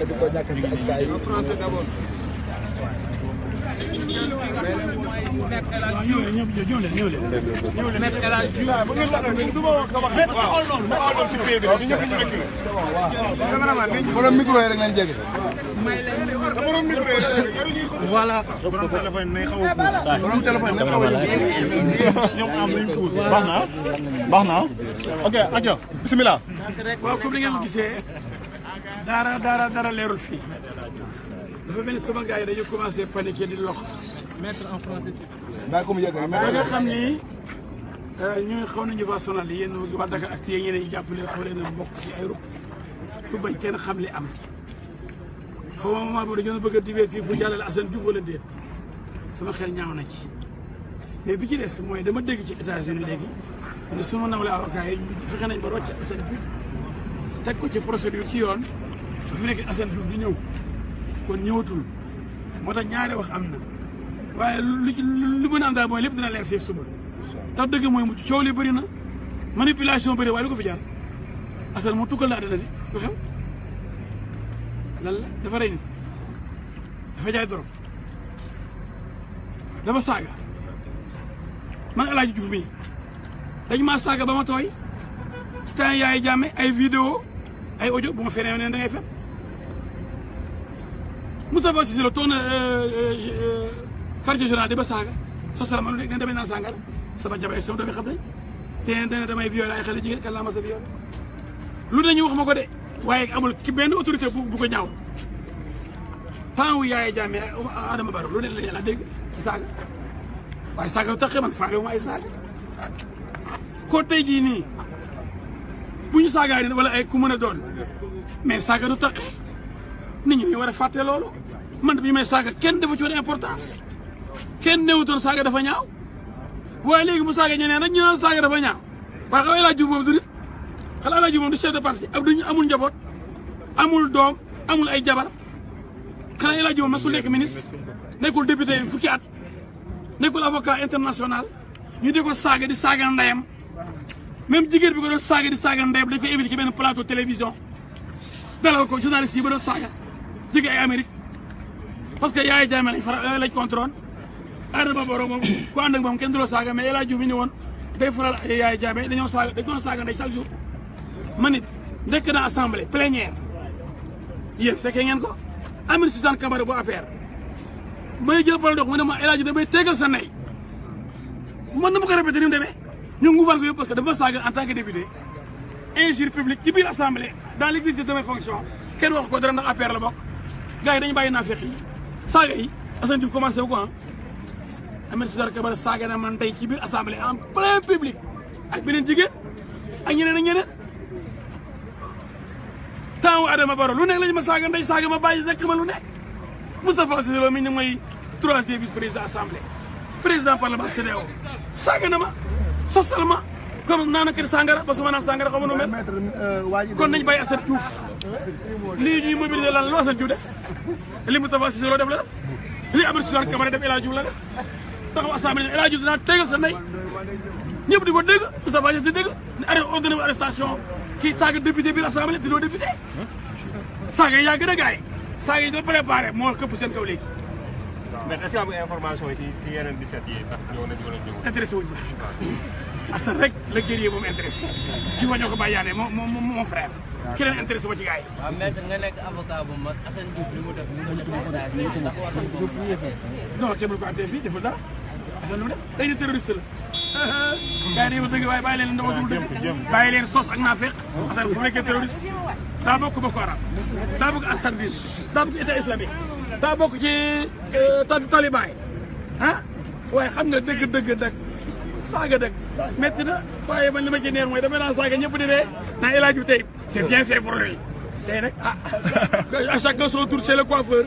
di ko ñàkkante ak gars yi. français d'abord. borom micro yi rek lañ jege. voilà. borom téléphone may xaw a borom téléphone may xaw a ñoom am nañu puus. baax na ok aja bismillah. waaw comme ni ngeen ko gisee dara leerul fii dafa mel ni sama gars yi dañu commencé paniquer di lox. mettre en français s'il vous plaît. baa ko mu yëgal ba nga xam ni ñu xaw nañu fa sonal yéen waa Dakar ak yéen ñeneen ñi jàppale xaw leen a bokk ci ay ruq lu bañ kenn xam li am xaw ma moment boobu dañoo bëgg a divertir pour jàllale Assane Diouf wala déet sama xel ñaaw na ci mais bi ci des mooy dama dégg ci États-Unis léegi ne sunu nawle avocat yi fexe nañ ba rocc Assane Diouf teg ko ci procédure ci yoon ba fi nekk Assane Diouf di ñëw kon ñëwatul moo tax ñaari wax am na waaye lu mën a am daal mooy lépp dina leer fii suba ndax dëgg mooy mucc coow li bëri na manipulation bëri waaye lu ko fi jaar Assane moo tukkal la àddina di lu xew lan la dafa rey nit dafa jaay dorog dafa saaga man El Hadj Diouf mii dañ maa saaga ba ma tooy ci temps yaay jàmme ay vidéo ay audio bu ma fenee ne da ngay fen Moustapha Cissé Lo toog na quartier général di ba saaga sosal ma lu nekk ne demee naa sàngar sama jabar sama doomi xam nañ te dana damay violé ay xale jigéen kan laa ma sa violé lu dañu wax ma ko de waaye amul ki benn autorité bu ko ñaaw temps wu yaay jàmme Adama Barrow lu ne la yàlla dégg ci saaga waaye saaga lu taxee man faale wu ma ay saaga ko tey jii nii bu ñu saagaa di wala ay ku mën a doon mais saaga du taxee nit ñi war a fàtte loolu man bi may saaga kenn dafa ci woon importance kenn newutoon saaga dafa ñaaw waaye léegi mu saaga ñeneen rek ñu naan saaga dafa ñaaw waaye xam nga El Hadj Diouf moom du nit xanaa El Hadj Diouf moom du chef de parti ab duñu amul njaboot amul doom amul ay jabar xanaa El Hadj Diouf masul nekk ministre nekkul député fukki at nekkul avocat international ñu di ko saaga di saaga ndeyam même jigéen bi ko doon saaga di saaga ndeyam dañ koy invité ci benn plateau télévision dalal ko journaliste yi ba doon saaga jóge ay Amérique parce que yaay jaame lañ contrôle Adama Barrow moom ku ànd ak moom kenn du la saaga mais El Hadj Diouf mi ni woon day faral yaay jaame dañoo saaga dañ ko saaga ndey chaque jour man it nekk na assemblée plénière yéen fekkee ngeen ko Amine Suzanne Camara bu APR may jël parole dox mu ne ma El Hadj damay tegal sa ndey man na ma ko répété ni mu demee ñu nguufal ko yëpp parce que dafa saaga en tant que député injure publique ci biir assemblée dans l'exercice de mes fonctions kenn wax ko dara ndax APR la bokk gars yi dañu bàyyi naa fekk yi saaga yi Assane Diouf commencé wu ko Amine Suzanne Camara saaga na man tey ci biir assemblée en plein public ak beneen jigéen ak ñeneen ak ñeneen temps wu Adama Barrow lu nekk lañu ma saaga ndey saaga ma bàyyi rekk ma lu nekk Moustapha Cissé Lo mi ni mooy troisième vice-président assemblée président parlement CEDEAO saaga na ma sosal ma comme naan kër sangara ba su ma naan sangara xaw ma nu mel kon nañ bàyyi Assane Diouf lii ñuy mobiliser lan lu Assane Diouf def li Moustapha Cissé Lo def la def li Amine Suzanne Camara def El Hadj Diouf la def taxaw assemblée El Hadj Diouf dinaa tegal sa ndey ñëpp di ko dégg Moustapha Cissé di dégg ne ordonné wu arrestation kii saaga député biir assemblée te doo député saaga yi yaa gën a gaay saaga yi doo préparé moo këpp seen kaw léegi. mais est-ce que am information yi si yeneen 17 yi tax ñëw nañu wala ñëw. intéressé wuñu ma Assane rek la guerrier moom intéressé di ma ñoo ko bàyyi yaane mon frère ki leen intéressé ba ci gars yi. waaw maître nga nekk avocat bu mag Assane Diouf li mu def li mu def États-Unis ndax war nañu ko non kenn du ko àttee fii deful dara Assane lu mu def day ne terroriste la. gars yi dañoo dëgg waaye bàyyi leen ndax dul dëgg bàyyi leen sos ak naafeq Assane fu mu nekkee terroriste daa bokk Boko Haram daa bokk Ansar Dine daa bokk état islamique daa bokk ci taliban yi ah waaye xam nga dëgg nag saaga dëgg métti na waaye man li ma ci neex mooy damay naan saaga ñëpp di dee naa El Hadj Diouf tey c'est bien fait pour lui tey nag à chacun son tour chez le coiffeur.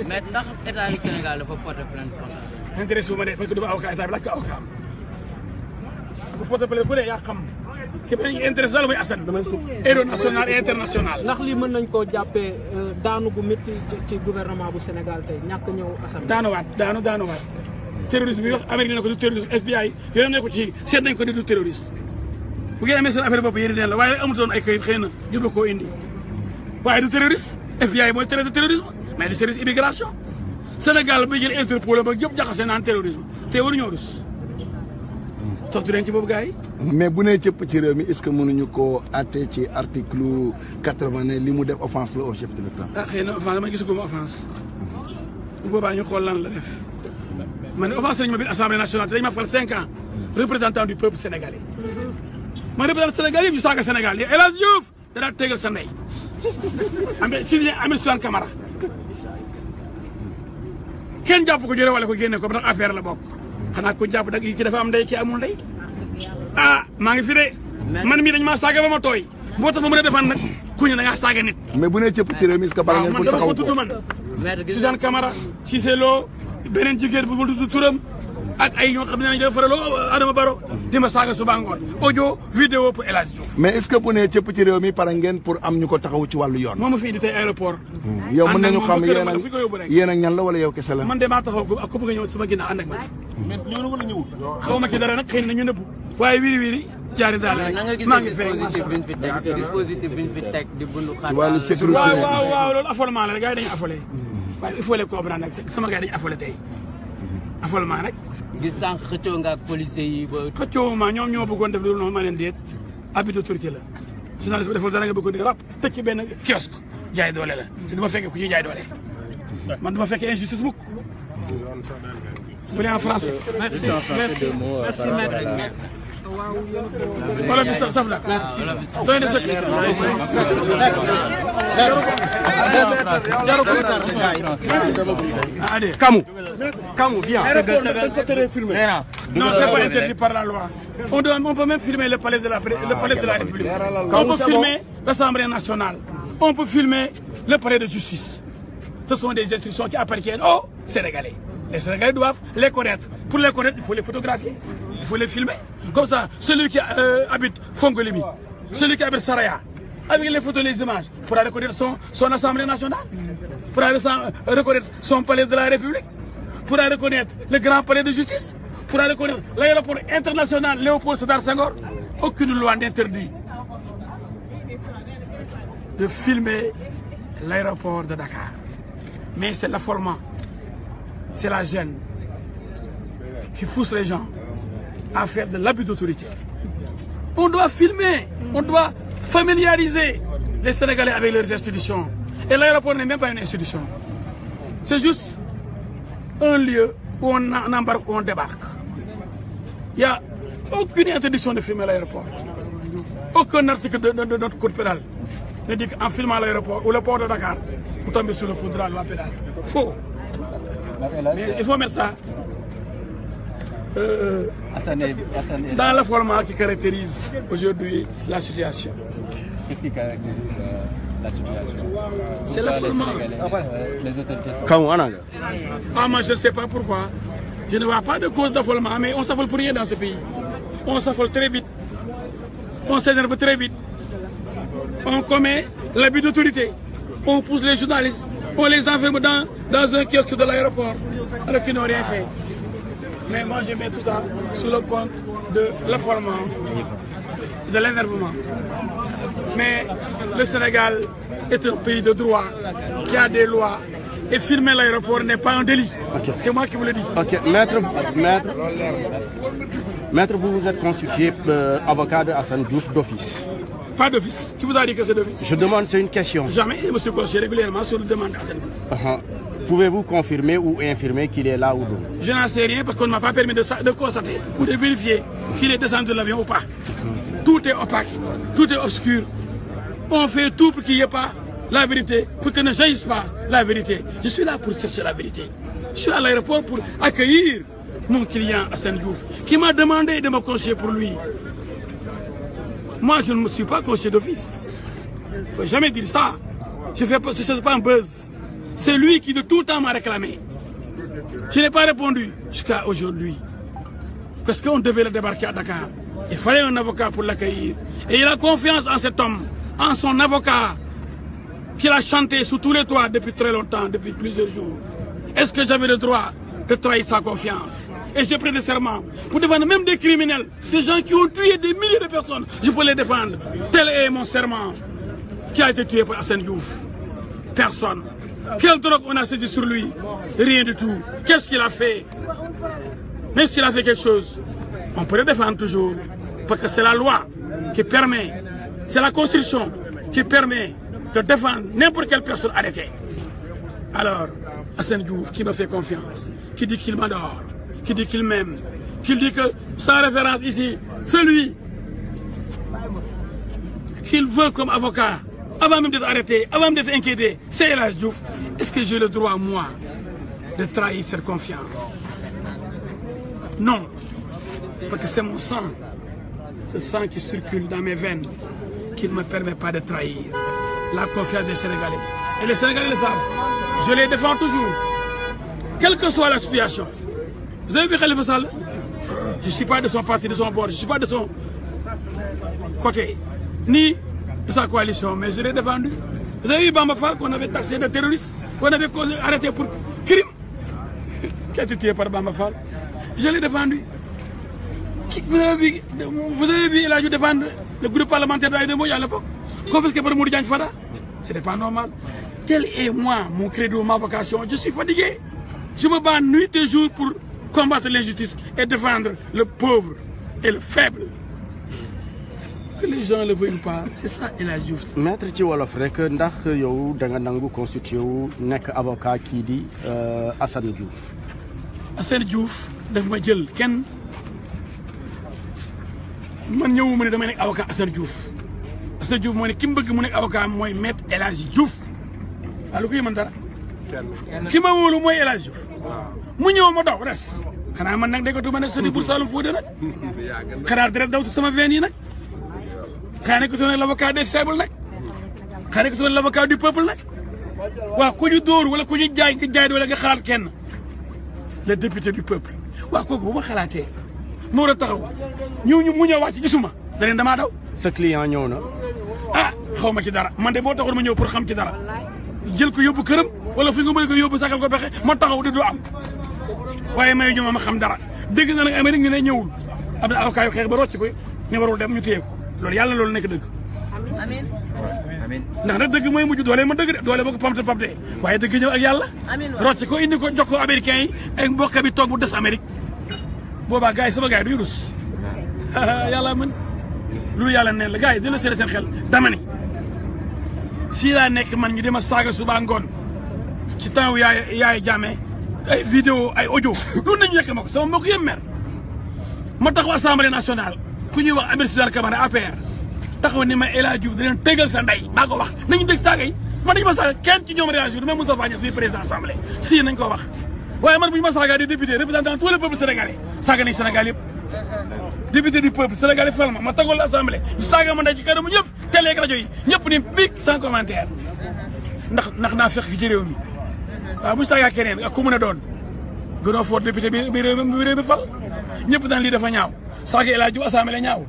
mais ndax état du Sénégal dafa porter plainte contre intéressé wu ma de parce que du ma avocat état bi laaj ko avocat bu porter plainte ku ne yaa xam ki ma intéressé daal mooy Assane héros national et international. ndax lii mën nañ koo jàppee daanu bu métti ci gouvernement bu Sénégal tey ñàkk ñëw Assane. daanuwaat terroriste bi wax Amérique ne ko du terroriste FBI yéen ne ko ci seet nañ ko di du terroriste bu ngeen amee seen affaire bopp yéen la waaye amutoon ay kayit xëy na jublu koo indi waaye du terroriste FBI mooy traité de terrorisme mais du service immigration Sénégal ba jël Interpol ba yëpp jaxase naan terrorisme te waruñoo rus toog leen ci boobu gars yi. mais bu nee cëpp ci réew mi est-ce que mënuñu koo àtte ci article 80 ne li mu def offense la au chef de l'État. ah xëy na offense dama gisaguma offense bu boobaa ñu xool lan la def man ne offense lañu ma biir assemblée nationale te dañu ma fal 5 ans représentant du peuple sénégalais ma représentant Sénégal yëpp ñu saaga Sénégal yi El Hadj Diouf danaa tegal sa ndey Ahmed Suzanne Camara kenn jàpp ko jëre wala ko génne ko ba ndax affaire la bokk xanaa ko jàpp dag ki dafa am ndey ki amul ndey ah maa ngi fi de man mii dañ maa saaga ba ma tooy boo tax ma mën a defaan nag ku ñu da ngaa saaga nit. mais bu nee cëpp ci réew mi est-ce que bala ngeen ko man dama ko taxaw tudd man Suzanne Camara Cissé Lo beneen jigéen bu ma tudd turam ak ay ñoo xam ne dañoo faraloo Adama Barrow di ma saaga suba ngoon audio vidéo pour El Hadj Diouf. mais est-ce que bu nee cëpp ci réew mi pare ngeen pour am ñu ko taxaw ci wàllu yoon. moo ma fi indi tey aéroport. yow mën nañu xam yéen yéen ak ñan la wala yow kese la. man de maa taxaw ko ak ku bëgg a ñëw sama ginnaaw ànd ak man. mais ñëw na wala ñëwul. xaw ma ci dara nag xëy na ñu nëbbu waaye wiri wiri jaari daal rek maa ngi fay dispositif bi ñu fi teg di bundu xaar. ci wàllu sécurité. waaw loolu affolement la gars yi dañu affolé waaye il faut les comprendre nag sama gars yi dañu affolé tey affolement rek. gis sànq xëccoo nga ak policiers yi ba. xëccoo ma ñoom ñoo bëggoon def loolu noonu ma leen déet abus d'autorité la journaliste bi defal dara nga bëggoon di rap tëj ci benn kiosque jaay doole la te du ma fekkee ku ñuy jaay doole man du ma fekkee injustice mukk bu dee en français. merci merci maître. wala bi saf na doy na sëkk Kamou viens. Non, c'est pas interdit par la loi. On peut même filmer le palais de la République. On peut filmer l'Assemblée nationale. On peut filmer le palais de justice. Ce sont des instructions qui appartiennent aux Sénégalais. Les Sénégalais doivent les connaître. Pour les connaître, il faut les photographier. Il faut les filmer. Comme ça, celui qui habite Fongolimi, celui qui habite Saraya, avec les photos et les images, pourra reconnaître son Assemblée nationale, pourra reconnaître son palais de la République, pourra reconnaître le grand palais de justice, pourra reconnaître l'aéroport international Léopold Sédar Senghor. Aucune loi n'interdit de filmer l'aéroport de Dakar. Mais c'est l'affolement, c'est la gêne qui pousse les gens à faire de l'abus d'autorité. On doit filmer, on doit familiariser les Sénégalais avec leurs institutions. Et l'aéroport n'est même pas une institution. C'est juste un lieu où on embarque, où on débarque. Il n'y a aucune interdiction de filmer l'aéroport. Aucun article de notre code pénal ne dit qu'en filmant l'aéroport ou le port de Dakar, vous tombez sur le coup de la loi pénale. Faux. Mais il faut mettre ça dans l'affolement qui caractérise aujourd'hui la situation. Qu'est-ce qui caractérise la situation? C'est l'affolement. Les autorités sont... Ah, moi je ne sais pas pourquoi. Je ne vois pas de cause d'affolement, mais on s'affole pour rien dans ce pays. On s'affole très vite. On s'énerve très vite. On commet l'abus d'autorité. On pousse les journalistes. On les enferme dans un kiosque de l'aéroport alors qu'ils n'ont rien fait. Mais moi, je mets tout ça sous le compte de l'affolement, de l'énervement. Mais le Sénégal est un pays de droit, qui a des lois. Et filmer l'aéroport n'est pas un délit. Okay. C'est moi qui vous le dis. Ok, maître, vous vous êtes constitué avocat de Assane Diouf d'office. Pas d'office. Qui vous a dit que c'est d'office? Je demande, c'est une question. Jamais. Je me suis constitué régulièrement sur le demande d'Assane Diouf. Pouvez-vous confirmer ou infirmer qu'il est là ou non? Je n'en sais rien parce qu'on ne m'a pas permis de constater ou de vérifier qu'il est descendu de l'avion ou pas. Tout est opaque, tout est obscur. On fait tout pour qu'il n'y ait pas la vérité, pour que ne jaillisse pas la vérité. Je suis là pour chercher la vérité. Je suis à l'aéroport pour accueillir mon client Assane Diouf qui m'a demandé de me confier pour lui. Moi, je ne me suis pas confié d'office. Il ne faut jamais dire ça. Je ne fais pas un buzz. C'est lui qui de tout temps m'a réclamé. Je n'ai pas répondu jusqu'à aujourd'hui. Parce qu'on devait le débarquer à Dakar. Il fallait un avocat pour l'accueillir. Et il a confiance en cet homme, en son avocat, qu'il a chanté sous tous les toits depuis très longtemps, depuis plusieurs jours. Est-ce que j'avais le droit de trahir sa confiance? Et j'ai pris des serments pour défendre même des criminels, des gens qui ont tué des milliers de personnes. Je peux les défendre. Tel est mon serment qui a été tué par Assane Diouf. Personne. Quelle drogue on a saisi sur lui? Rien du tout. Qu'est-ce qu'il a fait? Même s'il a fait quelque chose, on peut le défendre toujours. Parce que c'est la loi qui permet, c'est la Constitution qui permet de défendre n'importe quelle personne arrêtée. Alors, Assane Diouf, qui me fait confiance, qui dit qu'il m'adore, qui dit qu'il m'aime, qui dit que, sans référence ici, celui qu'il veut comme avocat, avant même d'être arrêté, avant même d'être inquiété, c'est El Hadji Diouf. Est-ce que j'ai le droit, moi, de trahir cette confiance? Non. Parce que c'est mon sang. Ce sang qui circule dans mes veines qui ne me permet pas de trahir la confiance des Sénégalais. Et les Sénégalais le savent. Je les défends toujours. Quelle que soit la situation. Vous avez vu Khalifa Sall? Je ne suis pas de son parti, de son bord. Je ne suis pas de son côté. Ni de sa coalition. Mais je l'ai défendu. Vous avez vu Bamba Fall qu'on avait taxé de terroriste, qu'on avait arrêté pour crime, qui a été tué par Bamba Fall. Je l'ai défendu. Vous avez vu El Hadji défendre le groupe parlementaire d'Aïda Mbodj à l'époque, confisqué par Modou Diagne Fada. Ce n'est pas normal. Tel est moi, mon credo, ma vocation. Je suis fatigué. Je me bats nuit et jour pour combattre l'injustice et défendre le pauvre et le faible. Que les gens ne le veuillent pas, c'est ça El Hadji Diouf. Maître ci wolof rek ndax yow da nga nangu constitué wu nekk avocat kii di Assane Diouf. Assane Diouf daf ma jël kenn man ñëwuma ne damay nekk avocat Assane Diouf. Assane Diouf moo ne ki mu bëgg mu nekk avocat mooy maître El Hadji Diouf. waaw lu koy mën dara. ki ma wóolu mooy El Hadji Diouf. mu ñëw ma daw res. xanaa man nag déggatu ma nekk sëñ Bour Saloum Fouta nag. xanaa deret daw ci sama veine yi nag. xanaa nekk su ne l'avocat des faibles nag. xanaa nekk su ne l'avocat du peuple nag. waaw ku ñu dóor wala ku ñu jaay nga jaay wala nga xalaat kenn. le député du peuple. waaw kooku bu ma xalaatee. ma war a taxaw mu ñëw wax ci gisuma. daneen damaa daw. sa client ñëw na. ah xaw ma ci dara man de boo taxoon ma ñëw pour xam ci dara. jël ko yóbbu këram wala fi nga mën ko yóbbu sakal ko pexe ma taxaw de du am. waaye may ñu ma xam dara dégg na nag Amérique ñu ne ñëwul am na avocat yu xeex ba rocc ko ne warul dem ñu téye ko loolu yàlla na loolu nekk dëgg. amiin amiin ndax nag dëgg mooy mujj doole ma dëgg de doole boo ko pamte waaye dëgg ñëw ak yàlla. rocc ko indi ko jox ko américains yi ak mbokk bi toog bu des Amérique boobaa gars yi sama gars yi duy rus yàlla mën loolu yàlla neen la gars yi dina seede seen xel dama ni fii laa nekk man ñu dema saaga suba ngoon ci temps yaay jàmme ay vidéo ay audio loolu nañu nekk ma ko sama mbokk yëpp mer ma taxaw assemblée nationale ku ñuy wax Ahmed Suzanne Camara APR taxaw ni ma El Hadji Diouf da leen tegal sa ndey maa ko wax nañu dégg saaga yi man dañu ma saaga kenn ci ñoom réagir du même Moustapha Niasse président assemblée si nañ ko wax waaye man bu ñu ma saaga di député représentant tout le peuple sénégalais saaga nañ Sénégal yëpp député du peuple sénégalais fal ma tagoon l'assemblée ñu saaga ma ndey ci kanamu ñëpp télé ak rajo yi ñëpp ni big sans commentaire ndax naa fekk ci réew mi waaw bu ñu saagaa keneen ak ku mën a doon gënoo fort député bi réew mi fal ñëpp daan lii dafa ñaaw saaga El Hadji Diouf assemblée ñaaw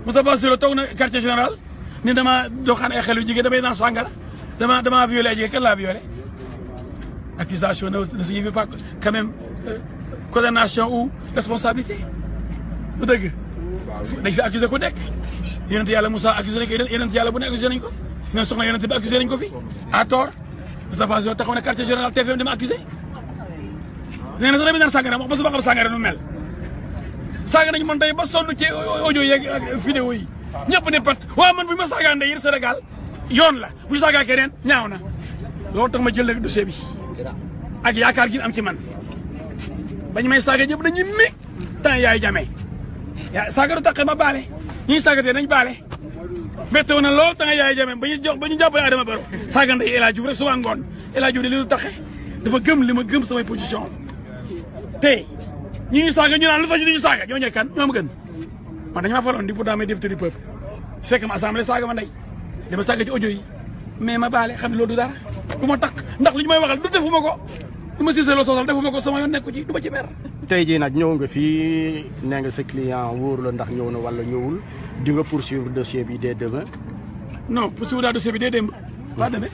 Moustapha Cissé Lo toog na quartier général ni dama doxaan ay xel yu jigéen damay naan sàngara dama violé ay jigéen kan laa violé accusation ne signifie pas quand même condamnation ou responsabilité bu dëgg dañ fi accusé ko nekk yonent yàlla Moussa accusé nañ ko yonent yàlla bu ne accusé nañ ko même soxna yonent bi accusé nañ ko fi à tort Moustapha Cissé Lo taxaw na quartier général TFM dama accusé nee na sax damay naan sàngara wax ba sama xam sàngara nu mel saaga nañu man tey ba sonn ci audio yeeg ak vidéo yi ñëpp ne pat waaw man bu ma saagaa ndey yër Sénégal yoon la bu saagaa keneen ñaaw na loolu tax ma jël la dossier bi ak yaakaar gi am ci man bañ may saaga ñëpp dañuy mi temps yaay jamee yaa saaga du taqe ma baale ñi saagatee nañ baale bette woon na loolu temps yaay jamee ba ñu jàppale Adama Barrow saaga ndey El Hadji Diouf rek suba ngoon El Hadji Diouf de li du taqe dafa gëm li ma gëm samay position tey ñi saaga ñu naan lu tax ñu saaga ñoo ñooy kan ñoo ma gën man dañu ma faloon di pourtant may député du peuple fekk ma assemblée saaga ma ndey dama saaga ci audio yi mais ma baale xam ne loolu du dara du ma takk ndax li ñu may waxal du defuma ko du ma Cissé Lo soosal defuma ko sama yoon nekku ci du ma ci mer. tey jii nag ñëw nga fii nee nga sa client wóor la ndax ñëw na wala ñëwul di nga poursuivre dossier bi dès demain. non poursuivre daa dossier bi dès démb. pas demain.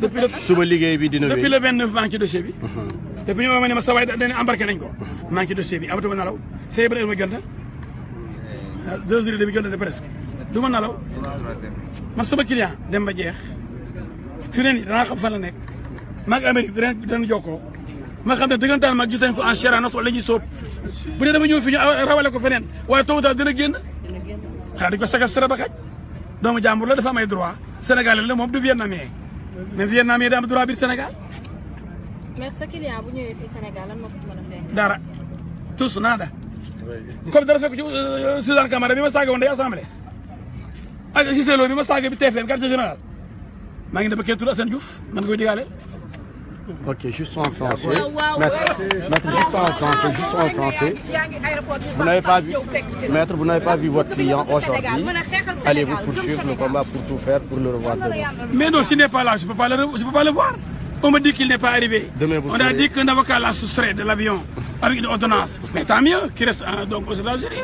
depuis le suba liggéey bi dina wéy depuis le 29 maa ngi ci dossier bi. depuis ñu ma ne ma sa waay dañu embarqué nañ ko. maa ngi ci dossier bi amatuma nalaw tey ba ma gën a 2 heures et demi gën a presque du ma nalaw man sama client dem ba jeex fi ne nii danaa xam fan la nekk maag Amérique dinañ jokkoo ma xam ne dëggantaan ma gis nañ ko en chair en os wala ñuy sóob bu dee dama ñëw fi ñu rawale ko feneen waaye tôt ou tard dina génn xanaa dañ ko séquestré ba xaj doomu jàmbur la dafa am ay droit Sénégalais la moom du Vietnamien mais Vietnamien da am droit biir Sénégal. mais sa client bu ñëwee fii Sénégal lan moo ko mën a fekk. dara tous nada comme dara fekk ci Suzanne Camara bi ma saaga woon day assemblée ak Cissé Lo bi ma saaga bi TFM quartier général maa ngi dem ba kenn tur Assane Diouf man koy digaale. Ok, juste en français. Maître, juste en français. Vous n'avez pas vu, maître, vous n'avez pas vu votre client aujourd'hui. Allez-vous poursuivre le combat pour tout faire pour le revoir demain? Mais non, s'il n'est pas là, je ne peux pas le voir. On me dit qu'il n'est pas arrivé. On a dit qu'un avocat l'a soustrait de l'avion avec une ordonnance. Mais tant mieux qu'il reste donc aux États-Unis.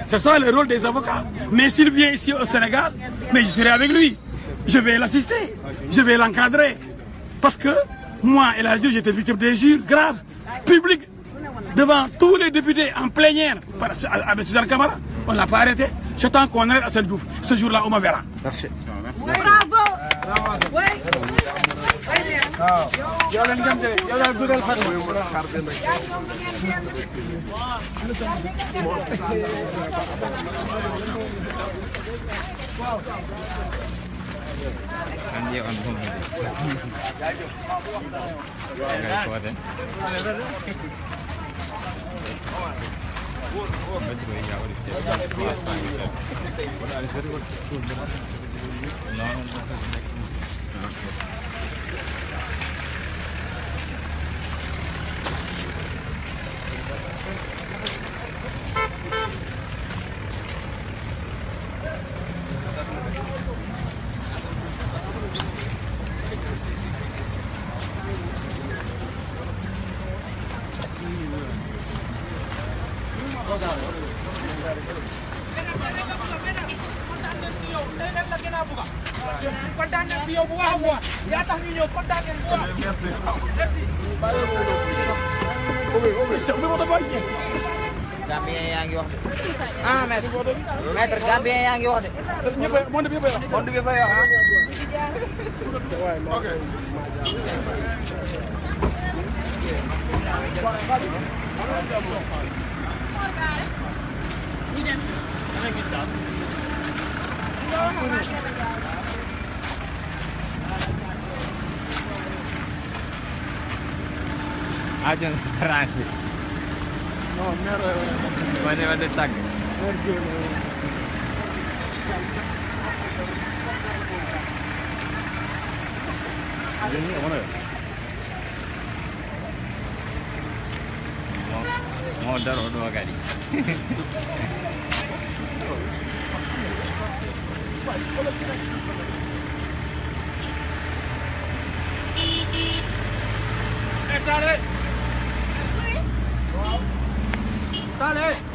C'est ça le rôle des avocats. Mais s'il vient ici au Sénégal, mais je serai avec lui. Je vais l'assister. Je vais l'encadrer. Parce que moi et la juge, j'étais victime d'injures graves, publiques, devant tous les députés en plénière, avec Suzanne Camara. On ne l'a pas arrêté. J'attends qu'on arrête Assane Diouf. Ce jour-là, on me verra. Merci. Bravo. Oui. kontaan nañ si yow bu baax a baax yaa tax ñu ñëw kontaan nañ bu baax. merci. Gambien yaa ngi wax de. ah maître maître Gambien yaa ngi wax de. monde bi yëpp a wax. monde bi yëpp a wax ah. Ajan transit. non maire. Mana tag. Mau taruh 2 kali. Dale.